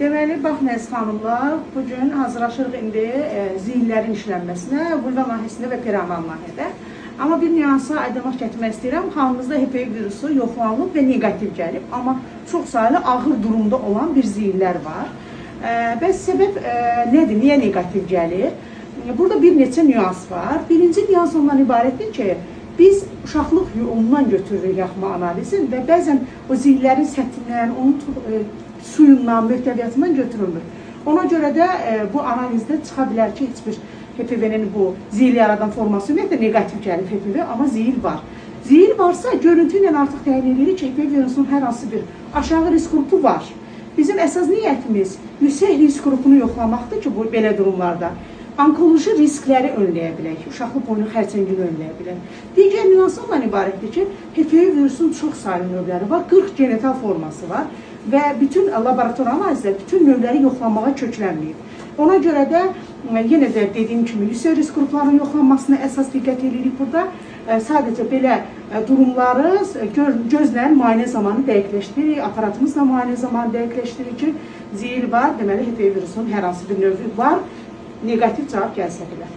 Deməli, bax Nəziz xanımlar, bu gün hazırlaşırıq indi ziyillərin işlənməsinə, vulva nahiyəsində və perianal nahiyədə. Amma bir nüansa aydınlıq gətirmək istəyirəm. Xanımızda HPV virusu yoxlanılıb və neqativ gəlib, amma çox saylı ağır durumda olan bir ziyillər var. Bəs səbəb nədir? Niyə neqativ gəlir? Burada bir neçə nüans var. Birinci nüans ondan ibarətdir ki, biz uşaqlıq ondan götürürük yaxma analizini və bəzən o ziyillərin səthindən, onun suyundan, möhtəviyyatından götürülmür. Ona görə də bu analizdə çıxa bilər ki, heç bir HPV-nin bu ziyil yaradan forması ümumiyyətlə neqativ gəlib HPV, amma ziyil var. Ziyil varsa, görüntü ilə artıq təyin edirik ki, HPV virusunun hər hansı bir aşağı risk qrupu var. Bizim əsas niyyətimiz yüksək risk qrupunu yoxlamaqdır ki, bu belə durumlarda onkoloji riskləri önləyə bilək, uşaqlıq boynu xərçəngini önləyə bilək. Digər nüans ondan ibarətdir ki, HPV virusunun çox saylı növləri var, 40 genital forması var və bütün laborator analizlər bütün növləri yoxlamağa köklənməyib. Ona görə də yenə də dediyim kimi yüksək risk qruplarının yoxlanmasına əsas diqqət edirik burada. Sadəcə belə durumları gözlə müayinə zamanı dəqiqləşdiririk, aparatımızla müayinə zamanı dəqiqləşdiririk ki, ziyil var, deməli HPV virusunun hər hansı bir növü var, neqativ cavab gəlsə belə.